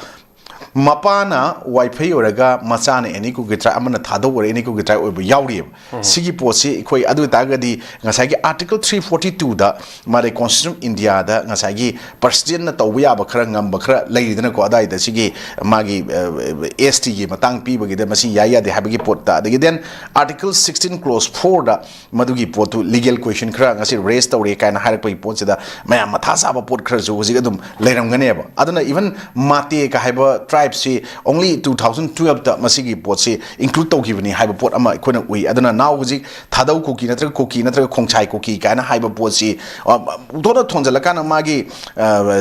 ꯃꯄꯥꯅ ꯋꯥꯏꯐꯩ ꯑꯣꯏꯔꯒ ꯃꯆꯥꯅ ꯑꯦꯅꯤ ꯀꯨꯀꯤ ꯇ꯭ꯔꯥꯏꯕ, ꯑꯃꯅ ꯊꯥꯗꯧ ꯑꯣꯏꯔ ꯑꯦꯅꯤ ꯀꯨꯀꯤ ꯇ꯭ꯔꯥꯏꯕ ꯑꯣꯏꯕ ꯌꯥꯎꯔꯤꯑꯕ꯫ ꯁꯤꯒꯤ ꯄꯣꯠꯁꯤ ꯑꯩꯈꯣꯏ, ꯑꯗꯨ ꯑꯣꯏꯇꯥꯔꯒꯗꯤ ꯉꯁꯥꯏꯒꯤ Article three forty two ꯗ ꯃꯥꯗꯤ Constitution of India ꯗ ꯉꯁꯥꯏꯒꯤ President ꯅ ꯇꯧꯕ ꯌꯥꯕ ꯈꯔ, ꯉꯝꯕ ꯈꯔ ꯂꯩꯔꯤꯗꯅꯀꯣ, ꯑꯗꯥꯏꯗ ꯁꯤꯒꯤ ꯃꯥꯒꯤ ꯑꯦꯁ ꯇꯤꯒꯤ ꯃꯇꯥꯡ ꯄꯤꯕꯒꯤꯗ ꯃꯁꯤ ꯌꯥꯏ ꯌꯥꯗꯦ ꯍꯥꯏꯕꯒꯤ ꯄꯣꯠꯇ꯫ ꯑꯗꯒꯤ then Article sixteen clause four ꯗ ꯃꯗꯨꯒꯤ ꯄꯣꯠꯇꯨ legal question ꯈꯔ ꯉꯁꯤ raise ꯇꯧꯔꯦ ꯀꯥꯏꯅ ꯍꯥꯏꯔꯛꯄꯒꯤ ꯄꯣꯠꯁꯤꯗ ꯃꯌꯥꯝ ꯃꯊꯥ ꯁꯥꯕ ꯄꯣꯠ ꯈꯔꯁꯨ ꯍꯧꯖꯤꯛ ꯑꯗꯨꯝ ꯂꯩꯔꯝꯒꯅꯦꯕ꯫ ꯑꯗꯨꯅ even ꯃꯥꯇꯦ ꯀ ꯍꯥꯏꯕ ꯇ꯭ꯔꯥꯏꯕꯁꯤ only two thousand twelve ꯇ ꯃꯁꯤꯒꯤ ꯄꯣꯠꯁꯤ include ꯇꯧꯈꯤꯕꯅꯤ ꯍꯥꯏꯕ ꯄꯣꯠ ꯑꯃ ꯑꯩꯈꯣꯏꯅ ꯎꯏ꯫ ꯑꯗꯨꯅ now ꯍꯧꯖꯤꯛ ꯊꯥꯗꯧ ꯀꯨꯀꯤ ꯅꯠꯇ꯭ꯔꯒ ꯀꯨꯀꯤ ꯅꯠꯇ꯭ꯔꯒ ꯈꯣꯡꯁꯥꯏ ꯀꯨꯀꯤ ꯀꯥꯏꯅ ꯍꯥꯏꯕ ꯄꯣꯠꯁꯤ, ꯑ, ꯄꯨꯊꯣꯛꯅ ꯊꯣꯟꯖꯜꯂꯀꯥꯟꯗ ꯃꯥꯒꯤ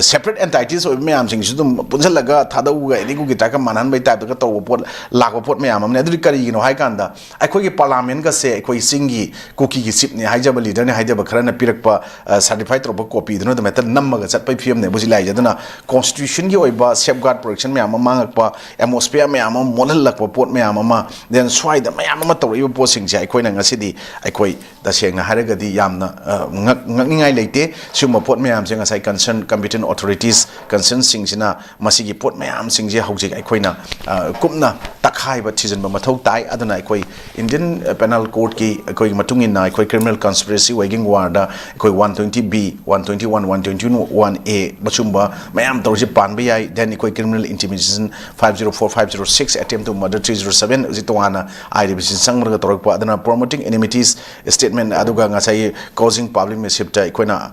separate entities ꯑꯣꯏꯕ ꯃꯌꯥꯝꯁꯤꯡꯁꯨ ꯑꯗꯨꯝ ꯄꯨꯟꯁꯤꯜꯂꯒ ꯊꯥꯗꯧꯒ ꯑꯦꯅꯤ ꯀꯨꯀꯤ ꯇ꯭ꯔꯥꯏꯕꯀ ꯃꯥꯟꯅꯍꯟꯕꯒꯤ ꯇꯥꯏꯞꯇꯒ ꯇꯧꯕ ꯄꯣꯠ, ꯂꯥꯛꯄ ꯄꯣꯠ ꯃꯌꯥꯝ ꯑꯃꯅꯤ꯫ ꯑꯗꯨꯗꯤ ꯀꯔꯤꯒꯤꯅꯣ ꯍꯥꯏ ꯀꯥꯟꯗ ꯑꯩꯈꯣꯏꯒꯤ Parliament ꯀꯁꯦ ꯑꯩꯈꯣꯏ ꯆꯤꯡꯒꯤ ꯀꯨꯀꯤꯒꯤ chief ꯅꯤ ꯍꯥꯏꯖꯕ, leader ꯅꯤ ꯍꯥꯏꯖꯕ ꯈꯔꯅ ꯄꯤꯔꯛꯄ certified ꯇꯧꯔꯛꯄ copy ꯗꯨꯅ ꯑꯗꯨꯝ ꯍꯦꯛꯇ ꯅꯝꯃꯒ ꯆꯠꯄꯒꯤ ꯐꯤꯕꯝꯅꯦꯕ ꯍꯧꯖꯤꯛ ꯂꯥꯛꯏꯁꯦ꯫ ꯑꯗꯨꯅ Constitution ꯒꯤ ꯑꯣꯏꯕ safeguard protection ꯃꯌꯥꯝ ꯑꯃ ꯃꯥꯡꯉꯛꯄ, atmosphere ꯃꯌꯥꯝ ꯑꯃ ꯃꯣꯠꯍꯜꯂꯛꯄ ꯄꯣꯠ ꯃꯌꯥꯝ ꯑꯃ, then ꯁ꯭ꯋꯥꯏꯗ ꯃꯌꯥꯝ ꯑꯃ ꯇꯧꯔꯛꯏꯕ ꯄꯣꯠꯁꯤꯡꯁꯦ ꯑꯩꯈꯣꯏꯅ ꯉꯁꯤꯗꯤ ꯑꯩꯈꯣꯏ ꯇꯁꯦꯡꯅ ꯍꯥꯏꯔꯒꯗꯤ ꯌꯥꯝꯅ, ꯑ, ꯉꯛ-, ꯉꯛꯅꯤꯡꯉꯥꯏ ꯂꯩꯇꯦ꯫ ꯁꯤꯒꯨꯝꯕ ꯄꯣꯠ ꯃꯌꯥꯝꯁꯦ ꯉꯁꯥꯏ concern competent authorities, concern ꯁꯤꯡꯁꯤꯅ ꯃꯁꯤꯒꯤ ꯄꯣꯠ ꯃꯌꯥꯝꯁꯤꯡꯁꯦ ꯍꯧꯖꯤꯛ ꯑꯩꯈꯣꯏꯅ, ꯑ, ꯀꯨꯞꯅ ꯇꯛꯈꯥꯏꯕ ꯊꯤꯖꯤꯟꯕ ꯃꯊꯧ ꯇꯥꯏ꯫ ꯑꯗꯨꯅ ꯑꯩꯈꯣꯏ Indian Penal Court ꯀꯤ ꯑꯩꯈꯣꯏꯒꯤ ꯃꯇꯨꯡ ꯏꯟꯅ ꯑꯩꯈꯣꯏ criminal conspiracy waging war ꯗ ꯑꯩꯈꯣꯏ one twenty B, one twenty one, one twenty one A ꯃꯁꯤꯒꯨꯝꯕ ꯃꯌꯥꯝ ꯇꯧꯔꯤꯁꯦ ꯄꯥꯟꯕ ꯌꯥꯏ꯫ Then ꯑꯩꯈꯣꯏ criminal intimidation five zero four, five zero six, attempt to murder three zero seven, ꯍꯧꯖꯤꯛ ꯇꯣꯉꯥꯟꯅ I R B C ꯆꯪꯂꯒ ꯇꯧꯔꯛꯄ꯫ ꯑꯗꯨꯅ promoting enmities statement, ꯑꯗꯨꯒ ꯉꯁꯥꯏꯒꯤ causing public mischief ꯇ ꯑꯩꯈꯣꯏꯅ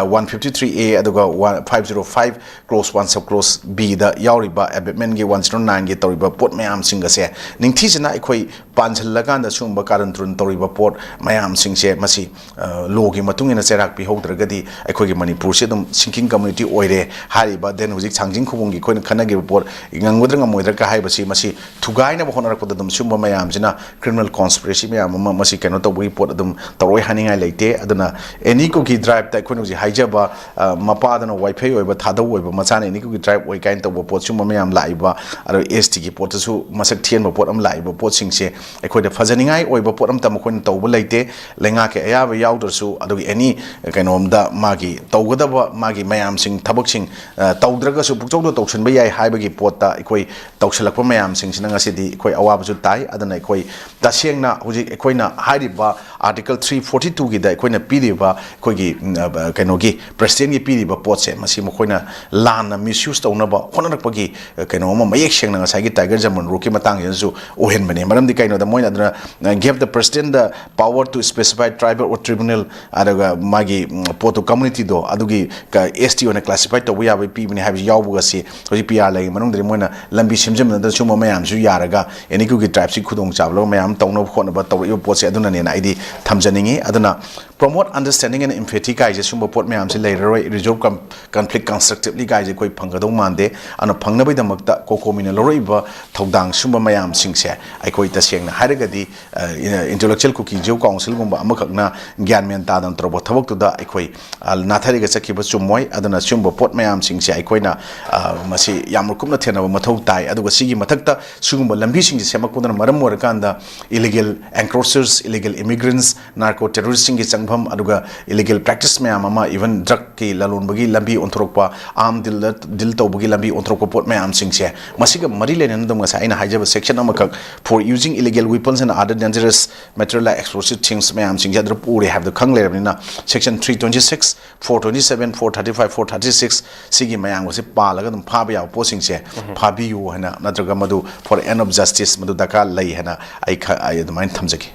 one fifty three A ꯑꯗꯨꯒ five zero five clause one sub clause B ꯗ ꯌꯥꯎꯔꯤꯕ abatement ꯀꯤ one zero nine ꯒꯤ ꯇꯧꯔꯤꯕ ꯄꯣꯠ ꯃꯌꯥꯝꯁꯤꯡ ꯑꯁꯦ ꯅꯤꯡꯊꯤꯖꯅ ꯑꯩꯈꯣꯏ ꯄꯥꯟꯁꯤꯜꯂꯀꯥꯟꯗ ꯁꯤꯒꯨꯝꯕ ꯀꯥꯔꯟ ꯇꯨꯔꯟ ꯇꯧꯔꯤꯕ ꯄꯣꯠ ꯃꯌꯥꯝꯁꯤꯡꯁꯦ ꯃꯁꯤ, ꯑ, law ꯒꯤ ꯃꯇꯨꯡ ꯏꯟꯅ ꯆꯩꯔꯥꯛ ꯄꯤꯍꯧꯗ꯭ꯔꯒꯗꯤ ꯑꯩꯈꯣꯏꯒꯤ ꯃꯅꯤꯄꯨꯔꯁꯤ ꯑꯗꯨꯝ sinking community ꯑꯣꯏꯔꯦ ꯍꯥꯏꯔꯤꯕ, then ꯍꯧꯖꯤꯛ ꯊꯥꯡꯖꯤꯡ ꯈꯨꯕꯨꯝꯒꯤ ꯑꯩꯈꯣꯏꯅ ꯈꯟꯅꯈꯤꯕ ꯄꯣꯠ ꯉꯝꯒꯗ꯭ꯔꯥ ꯉꯝꯃꯣꯏꯗ꯭ꯔꯥ ꯀ ꯍꯥꯏꯕꯁꯤ ꯃꯁꯤ ꯊꯨꯒꯥꯏꯅꯕ ꯍꯣꯠꯅꯔꯛꯄꯗ ꯑꯗꯨꯝ ꯁꯤꯒꯨꯝꯕ ꯃꯌꯥꯝꯁꯤꯅ criminal conspiracy ꯃꯌꯥꯝ ꯑꯃ ꯃꯁꯤ ꯀꯩꯅꯣ ꯇꯧꯕꯒꯤ ꯄꯣꯠ ꯑꯗꯨꯝ ꯇꯧꯔꯛꯑꯣꯏ ꯍꯥꯏꯅꯤꯡꯉꯥꯏ ꯂꯩꯇꯦ꯫ ꯑꯗꯨꯅ ꯑꯦꯅꯤ ꯀꯨꯀꯤ ꯇ꯭ꯔꯥꯏꯕꯇ ꯑꯩꯈꯣꯏꯅ ꯍꯧꯖꯤꯛ ꯍꯥꯏꯖꯕ, ꯑ, ꯃꯄꯥꯗꯅ ꯋꯥꯏꯐꯩ ꯑꯣꯏꯕ, ꯊꯥꯗꯧ ꯑꯣꯏꯕ, ꯃꯆꯥꯅ ꯑꯦꯅꯤ ꯀꯨꯀꯤ ꯇ꯭ꯔꯥꯏꯕ ꯑꯣꯏ ꯀꯥꯏꯅ ꯇꯧꯕ ꯄꯣꯠ, ꯁꯤꯒꯨꯝꯕ ꯃꯌꯥꯝ ꯂꯥꯛꯏꯕ, ꯑꯗꯨꯒ ꯑꯦꯁ ꯇꯤꯒꯤ ꯄꯣꯠꯇꯁꯨ ꯃꯁꯛ ꯊꯤꯍꯟꯕ ꯄꯣꯠ ꯑꯃ ꯂꯥꯛꯏꯕ ꯄꯣꯠꯁꯤꯡꯁꯦ ꯑꯩꯈꯣꯏꯗ ꯐꯖꯅꯤꯡꯉꯥꯏ ꯑꯣꯏꯕ ꯄꯣꯠ ꯑꯃꯇ ꯃꯈꯣꯏꯅ ꯇꯧꯕ ꯂꯩꯇꯦ꯫ ꯂꯩꯉꯥꯛꯀꯤ ꯑꯌꯥꯕ ꯌꯥꯎꯗ꯭ꯔꯁꯨ, ꯑꯗꯨꯒꯤ ꯑꯦꯅꯤ ꯀꯩꯅꯣꯝꯗ ꯃꯥꯒꯤ ꯇꯧꯒꯗꯕ ꯃꯥꯒꯤ ꯃꯌꯥꯝꯁꯤꯡ ꯊꯕꯛꯁꯤꯡ, ꯑ, ꯇꯧꯗ꯭ꯔꯒꯁꯨ ꯄꯨꯡꯇꯧꯗ ꯇꯧꯁꯤꯟꯕ ꯌꯥꯏ ꯍꯥꯏꯕꯒꯤ ꯄꯣꯠ ꯇ ꯑꯩꯈꯣꯏ ꯇꯧꯁꯤꯜꯂꯛꯄ ꯃꯌꯥꯝꯁꯤꯡꯁꯤꯅ ꯉꯁꯤꯗꯤ ꯑꯩꯈꯣꯏ ꯑꯋꯥꯕꯁꯨ ꯇꯥꯏ꯫ ꯑꯗꯨꯅ ꯑꯩꯈꯣꯏ ꯇꯁꯦꯡꯅ ꯍꯧꯖꯤꯛ ꯑꯩꯈꯣꯏꯅ ꯍꯥꯏꯔꯤꯕ Article three forty two ꯒꯤꯗ ꯑꯩꯈꯣꯏꯅ ꯄꯤꯔꯤꯕ ꯑꯩꯈꯣꯏꯒꯤ, ꯎꯝ, ꯑ, ꯀꯩꯅꯣꯒꯤ president ꯀꯤ ꯄꯤꯔꯤꯕ ꯄꯣꯠꯁꯦ, ꯃꯁꯤ ꯃꯈꯣꯏꯅ ꯂꯥꯟꯅ misuse ꯇꯧꯅꯕ ꯍꯣꯠꯅꯔꯛꯄꯒꯤ, ꯑ, ꯀꯩꯅꯣ ꯑꯃ ꯃꯌꯦꯛ ꯁꯦꯡꯅ ꯉꯁꯥꯏꯒꯤ Tiger Jamrock ꯀꯤ ꯃꯇꯥꯡꯁꯤꯗꯁꯨ ꯑꯣꯏꯍꯟꯕꯅꯤ꯫ ꯃꯔꯝꯗꯤ ꯀꯩꯅꯣꯗ ꯃꯣꯏꯅ ꯑꯗꯨꯅ, uh, gave the president the power to specify tribal or tribunal, ꯑꯗꯨꯒ ꯃꯥꯒꯤ, ꯎꯝ, ꯄꯣꯠꯇꯣ, community ꯗꯣ ꯑꯗꯨꯒꯤ ꯀ-, S T ꯑꯣꯏꯅ classify ꯇꯧꯕ ꯌꯥꯕꯒꯤ ꯄꯤꯕꯅꯤ ꯍꯥꯏꯕꯁꯤ ꯌꯥꯎꯕꯒꯁꯤ ꯍꯧꯖꯤꯛ P R ꯂꯩꯒꯤ ꯃꯅꯨꯡꯗꯗꯤ ꯃꯣꯏꯅ ꯂꯝꯕꯤ ꯁꯦꯝꯖꯤꯟꯕ ꯅꯠꯇꯅ ꯁꯨꯝꯕ ꯃꯌꯥꯝꯁꯨ ꯌꯥꯔꯒ ꯑꯦꯅꯤ ꯑꯩꯈꯣꯏꯒꯤ tribe ꯁꯤ ꯈꯨꯗꯣꯡꯆꯥꯕ ꯂꯧꯔꯒ ꯃꯌꯥꯝ ꯇꯧꯅꯕ ꯈꯣꯠꯅꯕ ꯇꯧꯔꯛꯏꯕ ꯄꯣꯠꯁꯦ ꯑꯗꯨꯅꯅꯦꯅ ꯑꯩꯗꯤ ꯊꯝꯖꯅꯤꯡꯉꯤ꯫ ꯑꯗꯨꯅ promote understanding and empathy ꯀꯥꯏꯁꯦ, ꯁꯨꯝꯕ ꯄꯣꯠ ꯃꯌꯥꯝꯁꯦ ꯂꯩꯔꯔꯣꯏ꯫ Resolve com-, conflict constructively ꯀꯥꯏꯁꯦ ꯑꯩꯈꯣꯏ ꯐꯪꯒꯗꯧ ꯃꯥꯟꯗꯦ꯫ ꯑꯗꯨꯅ ꯐꯪꯅꯕꯒꯤꯗꯃꯛꯇ COCOMI ꯅ ꯂꯧꯔꯛꯏꯕ ꯊꯧꯗꯥꯡ, ꯁꯨꯝꯕ ꯃꯌꯥꯝꯁꯤꯡꯁꯦ ꯑꯩꯈꯣꯏ ꯇꯁꯦꯡꯅ ꯍꯥꯏꯔꯒꯗꯤ, ꯑ, Intellectual Kuki-Zo Council ꯒꯨꯝꯕ ꯑꯃꯈꯛꯅ ꯒ꯭ꯌꯥꯟ ꯃꯦꯟ ꯇꯥꯗꯅ ꯇꯧꯔꯛꯄ ꯊꯕꯛꯇꯨꯗ ꯑꯩꯈꯣꯏ, ꯑ, ꯅꯥꯊꯩꯔꯒ ꯆꯠꯈꯤꯕ ꯆꯨꯝꯃꯣꯏ꯫ ꯑꯗꯨꯅ ꯁꯤꯒꯨꯝꯕ ꯄꯣꯠ ꯃꯌꯥꯝꯁꯤꯡꯁꯦ ꯑꯩꯈꯣꯏꯅ, ꯑ, ꯃꯁꯤ ꯌꯥꯝꯅ ꯀꯨꯞꯅ ꯊꯦꯡꯅꯕ ꯃꯊꯧ ꯇꯥꯏ꯫ ꯑꯗꯨꯒ ꯁꯤꯒꯤ ꯃꯊꯛꯇ ꯁꯤꯒꯨꯝꯕ ꯂꯝꯕꯤꯁꯤꯡꯁꯦ ꯁꯦꯝꯃꯛꯄꯗꯨꯅ ꯃꯔꯝ ꯑꯣꯏꯔꯀꯥꯟꯗ illegal encroachers, illegal immigrants, narco terrorist ꯁꯤꯡꯒꯤ ꯆꯪꯐꯝ, ꯑꯗꯨꯒ illegal practice ꯃꯌꯥꯝ ꯑꯃ, even drug ꯀꯤ ꯂꯂꯣꯟꯕꯒꯤ ꯂꯝꯕꯤ ꯑꯣꯟꯊꯣꯔꯛꯄ, arm deal, deal ꯇꯧꯕꯒꯤ ꯂꯝꯕꯤ ꯑꯣꯟꯊꯣꯔꯛꯄ ꯄꯣꯠ ꯃꯌꯥꯝꯁꯤꯡꯁꯦ, ꯃꯁꯤꯒ ꯃꯔꯤ ꯂꯩꯅꯅ ꯑꯗꯨꯝ ꯉꯁꯥꯏ ꯑꯩꯅ ꯍꯥꯏꯖꯕ section ꯑꯃꯈꯛ, for using illegal weapons and other dangerous material like explosive things ꯃꯌꯥꯝꯁꯤꯡꯁꯦ ꯑꯗꯨꯗ ꯄꯨꯔꯦ ꯍꯥꯏꯕꯗꯣ ꯈꯪ ꯂꯩꯔꯕꯅꯤꯅ, section three twenty six, four twenty seven, four thirty five, four thirty six ꯁꯤꯒꯤ ꯃꯌꯥꯝꯒꯁꯦ ꯄꯥꯜꯂꯒ ꯑꯗꯨꯝ ꯐꯥꯕ ꯌꯥꯕ ꯄꯣꯠꯁꯤꯡꯁꯦ ꯐꯥꯕꯤꯌꯨ ꯍꯥꯏꯅ, ꯅꯠꯇ꯭ꯔꯒ ꯃꯗꯨ for end of justice ꯃꯗꯨ ꯗꯔꯀꯥꯔ ꯂꯩ ꯍꯥꯏꯅ ꯑꯩ ꯈ-, ꯑꯩ ꯑꯗꯨꯃꯥꯏꯅ ꯊꯝꯖꯒꯦ꯫